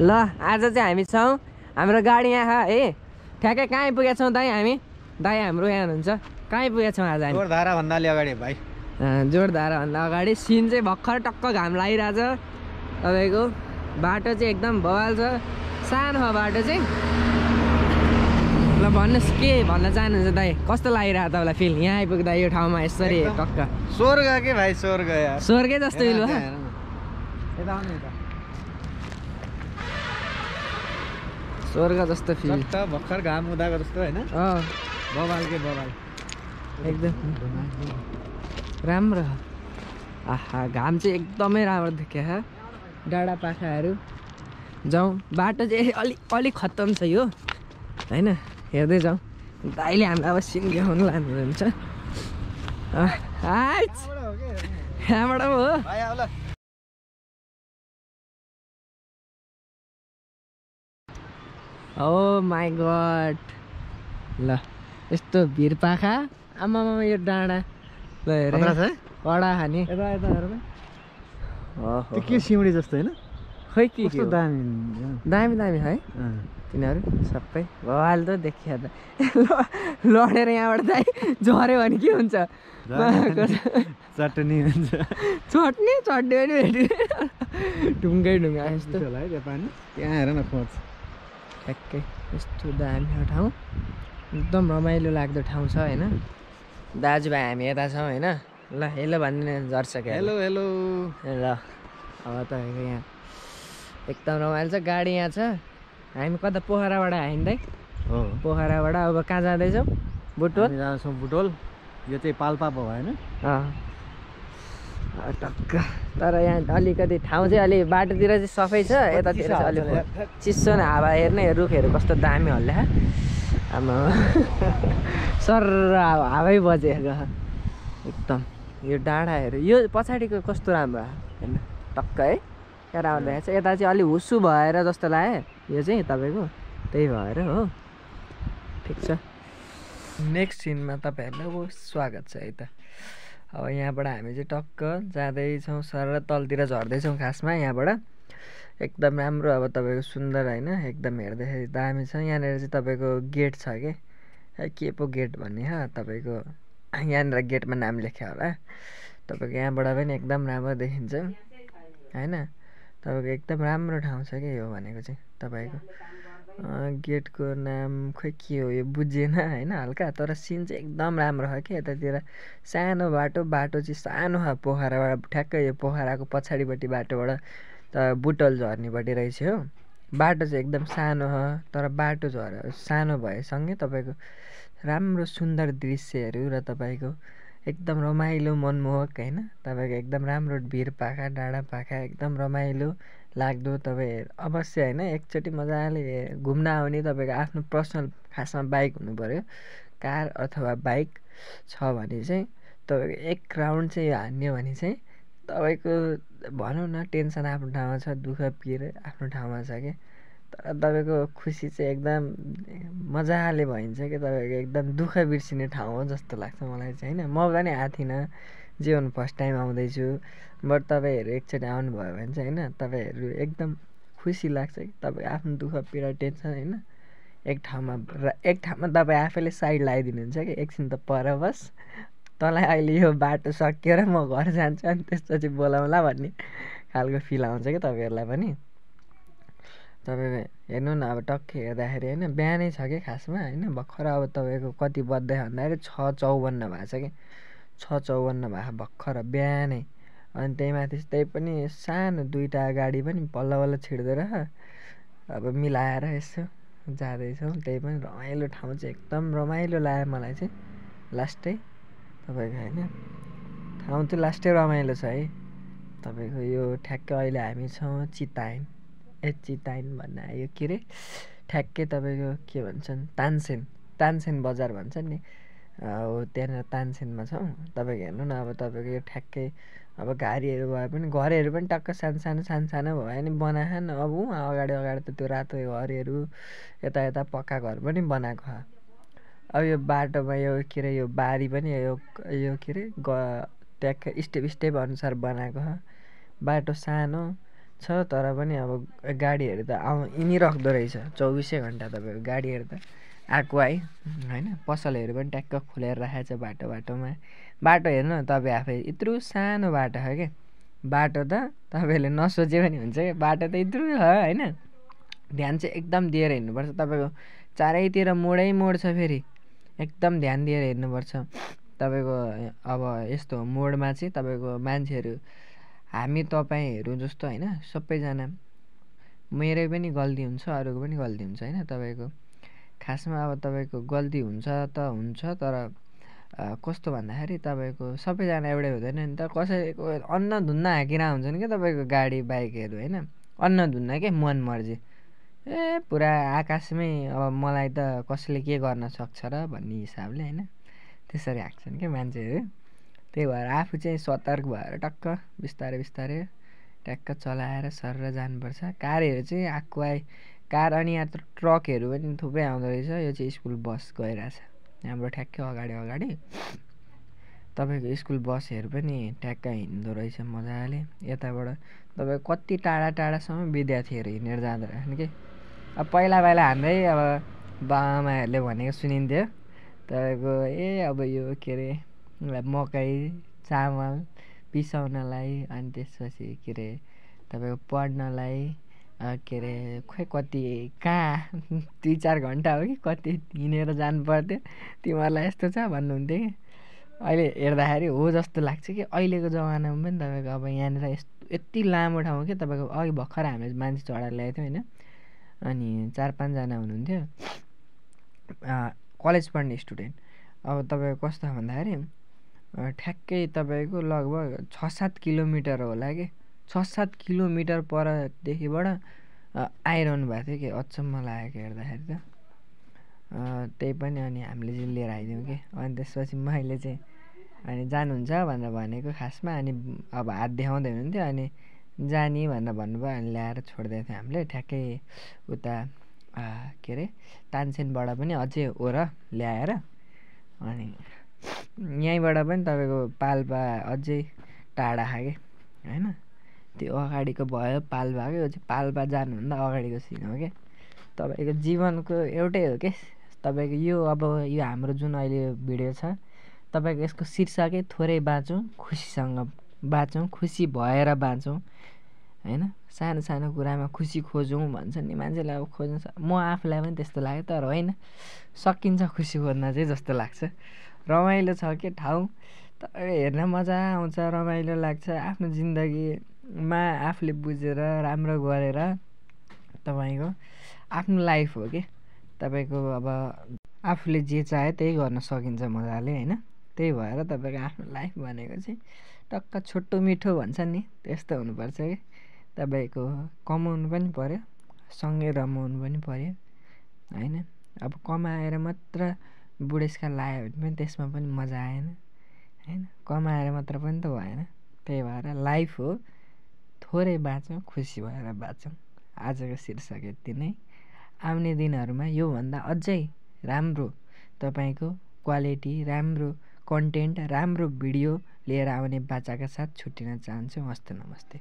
ल आज चाहिँ हामी छौँ हाम्रो गाडी यहाँ है ठ्याक्कै कहाँ आइपुगेका छौँ दाइ हामी दाइ हाम्रो यहाँ हुनुहुन्छ कहाँ आइपुगेका छौँ आज हामी जोरधारा भन्दा अलि अगाडि भाइ जोरधाराभन्दा अगाडि सिन चाहिँ भर्खर टक्क घाम लागिरहेछ तपाईँको बाटो चाहिँ एकदम बवाल छ सानो हो बाटो चाहिँ ल भन्नुहोस् के भन्न चाहनुहुन्छ दाइ कस्तो लागिरहेको तपाईँलाई फिल यहाँ आइपुग्दा यो ठाउँमा यसरी टक्क स्वर्ग के भाइ स्वर्ग यार स्वर्गै जस्तो फिल भयो स्वर्ग जस्तो फिल भर्खर घाम उदाएको जस्तो होइन बबाल के बबाल एकदम राम्रो आहा घाम चाहिँ एकदमै राम्रो देखियो डाँडा पाखाहरू जाउँ बाटो चाहिँ अलिक खत्तम छ यो होइन हेर्दै जाउँ दाइले हामीलाई अब सिन देखाउनु लानुहुन्छ यहाँबाट हो ओ माई गड ल यस्तो भिर पाखा आमामा यो डाँडा ल हेर कडा खाने के सिउँडी जस्तो होइन खै के दामी दामी है तिनीहरू सबै भवाल त देखिया त लडेर यहाँबाट दाइ झऱ्यो भने के हुन्छ चटनी हुन्छ चट्नी पनि भेट्यो ढुङ्गै ढुङ्गा यस्तो त्यहाँ हेर न खोज ठ्याक्कै यस्तो दामी ठाउँ एकदम रमाइलो लाग्दो ठाउँ छ होइन दाजुभाइ हामी यता छौँ होइन ल हेलो भन्ने झर्छ क्या हेलो हेलो ल अब तपाईँको यहाँ एकदम रमाइलो छ गाडी यहाँ छ हामी कता पोखराबाट हिँड्दै हो पोखराबाट अब कहाँ जाँदैछौँ बुटोल जाँदैछौँ बुटोल यो चाहिँ पाल्पा भयो होइन टक्क तर यहाँ अलिकति ठाउँ चाहिँ अलि बाटोतिर चाहिँ सफै छ यतातिर चाहिँ अलिक चिसो न हावा हेर्ने रुखहरू कस्तो दामी हल्ला आमा सर हावै बजेको एकदम यो डाँडाहरू यो पछाडिको कस्तो राम्रो हेर्नु टक्क है क्या राम्रो देखाएको छ यता चाहिँ अलि हुस्सु भएर जस्तो लाग्यो यो चाहिँ तपाईँको त्यही भएर हो ठिक छ नेक्स्ट सिनमा तपाईँहरूलाई स्वागत छ है त अब यहाँबाट हामी चाहिँ टक्क जाँदैछौँ सर तलतिर झर्दैछौँ खासमा यहाँबाट एकदम राम्रो अब तपाईँको सुन्दर होइन एकदम हेर्दाखेरि दामी छ यहाँनिर चाहिँ तपाईँको गेट छ के पो गेट भन्ने तपाईँको यहाँनिर गेटमा नाम लेख्यो होला तपाईँको यहाँबाट पनि एकदम राम्रो देखिन्छ होइन तपाईँको एकदम राम्रो ठाउँ छ क्या यो भनेको चाहिँ तपाईँको गेटको नाम खोइ के हो यो बुझेन होइन हल्का तर सिन चाहिँ एकदम राम्रो छ कि यतातिर सानो बाटो चाहिँ सानो छ पोखराबाट ठ्याक्कै यो पोखराको पछाडिपट्टि बाटोबाट त बुटोल झर्नेपट्टि रहेछ हो बाटो चाहिँ एकदम सानो छ तर बाटो सानो भएसँगै तपाईँको राम्रो सुन्दर दृश्यहरू र तपाईँको एकदम रमाइलो मनमोहक होइन तपाईँको एकदम राम्रो भिर पाखा डाँडा पाखा एकदम रमाइलो लाग्दो तपाईँ अवश्य होइन एकचोटि मजाले घुम्न आउने तपाईँको आफ्नो पर्सनल खासमा बाइक हुनु पऱ्यो कार अथवा बाइक छ भने चाहिँ तपाईँको एक राउन्ड चाहिँ हान्यो भने चाहिँ तपाईँको भनौँ न टेन्सन आफ्नो ठाउँमा छ दुःख पिर आफ्नो ठाउँमा छ कि तर तपाईँको खुसी चाहिँ एकदम मजाले भइन्छ कि तपाईँको एकदम दुःख बिर्सिने ठाउँ हो जस्तो लाग्छ मलाई चाहिँ होइन म पनि आएको थिइनँ जीवन फर्स्ट टाइम आउँदैछु बट तपाईँहरू एकचोटि आउनुभयो भने चाहिँ होइन तपाईँहरू एकदम खुसी लाग्छ कि तपाईँ आफ्नो दुःख पीडा टेन्सन होइन एक ठाउँमा तपाईँ आफैले साइड लगाइदिनुहुन्छ कि एकछिन त पर बस तँलाई अहिले यो बाटो सकिएर म घर जान्छु अनि त्यसपछि बोलाउँला भन्ने खालको फिल आउँछ कि तपाईँहरूलाई पनि तपाईँ हेर्नु न अब टक्कै हेर्दाखेरि होइन बिहानै छ कि खासमा होइन भर्खर अब तपाईँको कति बज्दै भन्दाखेरि 6:54 भएको छ कि 6:54 भएको भर्खर बिहानै अनि त्यही माथि त्यही पनि सानो दुईवटा गाडी पनि बल्ल बल्ल छिर्दै रह अब मिलाएर यसो जाँदैछौँ त्यही पनि रमाइलो ठाउँ चाहिँ एकदम रमाइलो लाग्यो मलाई चाहिँ लास्टै तपाईँको होइन ठाउँ चाहिँ लास्टै रमाइलो छ है तपाईँको यो ठ्याक्कै अहिले हामी छौँ चिताइन भन्न आयो के अरे ठ्याक्कै तपाईँको के भन्छन् तानसेन बजार भन्छ नि हो त्यहाँनिर तानसेनमा छौँ तपाईँको हेर्नु न अब तपाईँको यो ठ्याक्कै अब गाडीहरू भए पनि घरहरू पनि टक्क सानो सानो भयो नि बनाएन अब अगाडि त त्यो रातो घरहरू यता पक्का घर पनि बनाएको छ अब यो बाटोमा यो के अरे यो बारी पनि यो के अरे ट्याक्कै स्टेप अनुसार बनाएको छ बाटो सानो छ तर पनि अब गाडीहरू त हिँडिराख्दो रहेछ 24 घन्टा तपाईँको गाडीहरू त आएको है होइन पसलहरू पनि ट्याक्क खोलेर राखेको छ बाटोमा बाटो हेर्नु न तपाईँ आफै यत्रो सानो बाटो छ क्या बाटो त तपाईँले नसोचे पनि हुन्छ क्या बाटो त यत्रो छ होइन ध्यान चाहिँ एकदम दिएर हिँड्नुपर्छ तपाईँको चारैतिर मोडै मोड छ फेरि एकदम ध्यान दिएर हिँड्नुपर्छ तपाईँको अब यस्तो मोडमा चाहिँ तपाईँको मान्छेहरू हामी तपाईँहरू जस्तो होइन सबैजना मेरै पनि गल्ती हुन्छ अरूको पनि गल्ती हुन्छ होइन तपाईँको खासमा अब तपाईँको गल्ती हुन्छ त हुन्छ तर कस्तो भन्दाखेरि तपाईँको सबैजना एउटै हुँदैन नि त कसैको अन्नधुन्ना हाँकिरा हुन्छन् क्या तपाईँको गाडी बाइकहरू होइन अन्नधुन्ना के मन मर्जी पुरा आकाशमै अब मलाई त कसैले के गर्न सक्छ र भन्ने हिसाबले होइन त्यसरी हाँक्छन् क्या मान्छेहरू त्यही भएर आफू चाहिँ सतर्क भएर टक्क बिस्तारै ट्याक्क चलाएर सरेर जानुपर्छ कारहरू चाहिँ आएको कार अनि यहाँ ट्रकहरू पनि थुप्रै आउँदो रहेछ यो चाहिँ स्कुल बस गइरहेछ हाम्रो ठ्याक्कै अगाडि तपाईँको स्कुल बसहरू पनि ट्याक्क हिँड्दो रहेछ मजाले यताबाट तपाईँको कति टाढासम्म विद्यार्थीहरू हिँडेर जाँदो रहेछन् कि अब पहिला हाम्रै अब बाबाआमाहरूले भनेको सुनिन्थ्यो तपाईँको अब यो के अरे मकै चामल पिसाउनलाई अनि त्यसपछि के अरे तपाईँको पढ्नलाई के अरे खोइ कति कहाँ 3-4 घन्टा हो कि कति हिँडेर जानु पर्थ्यो तिमीहरूलाई यस्तो छ भन्नुहुन्थ्यो कि अहिले हेर्दाखेरि हो जस्तो लाग्छ कि अहिलेको जमानामा पनि तपाईँको अब यहाँनिर यति लामो ठाउँ कि तपाईँको अघि भर्खर हामीले मान्छे चढाएर ल्याएको थियो होइन अनि 4-5 जना हुनुहुन्थ्यो कलेज पढ्ने स्टुडेन्ट अब तपाईँको कस्तो भन्दाखेरि ठ्याक्कै तपाईँको लगभग 6-7 किलोमिटर होला कि 6-7 किलोमिटर परदेखिबाट आइरहनु भएको थियो कि अचम्म लागेको हेर्दाखेरि त त्यही पनि अनि हामीले चाहिँ लिएर आइदियौँ कि अनि त्यसपछि मैले चाहिँ अनि जानुहुन्छ भनेर भनेको खासमा अनि अब हात देखाउँदै हुनुहुन्थ्यो अनि जाने भनेर भन्नुभयो अनि ल्याएर छोडिदिएको थियो हामीले ठ्याक्कै उता के अरे तानसेनबाट पनि अझै ओर ल्याएर अनि यहीँबाट पनि तपाईँको पाल्पा अझै टाढा खायो कि होइन त्यो अगाडिको भयो पाल्पाकै यो चाहिँ पाल्पा जानुभन्दा अगाडिको सिन हो क्या तपाईँको जीवनको एउटै हो क्या तपाईँको यो अब यो हाम्रो जुन अहिले भिडियो छ तपाईँको यसको शीर्षकै थोरै बाँचौँ खुसीसँग बाँचौँ खुसी भएर बाँचौँ होइन सानो कुरामा खुसी खोजौँ भन्छ नि मान्छेलाई अब खोज्नु म आफूलाई पनि त्यस्तो लाग्यो तर होइन सकिन्छ खुसी खोज्न चाहिँ जस्तो लाग्छ रमाइलो छ के ठाउँ तर हेर्न मजा आउँछ रमाइलो लाग्छ आफ्नो जिन्दगीमा आफूले बुझेर राम्रो गरेर तपाईँको आफ्नो लाइफ हो कि तपाईँको अब आफूले जे चाह्यो त्यही गर्न सकिन्छ मजाले होइन त्यही भएर तपाईँको आफ्नो लाइफ भनेको चाहिँ टक्क छोटो मिठो भन्छ नि त्यस्तो हुनुपर्छ कि तपाईँको कमाउनु पनि पऱ्यो सँगै रमाउनु पनि पऱ्यो होइन अब कमाएर मात्र बुढेसकाल लायो भने पनि त्यसमा पनि मजा आएन होइन कमाएर मात्र पनि त भएन त्यही भएर लाइफ हो थोरै बाँचौँ खुसी भएर बाँचौँ आजको शीर्षक यति नै आउने दिनहरूमा योभन्दा अझै राम्रो तपाईँको क्वालिटी राम्रो कन्टेन्ट राम्रो भिडियो लिएर आउने बाचाका साथ छुट्टिन चाहन्छु हस्त नमस्ते।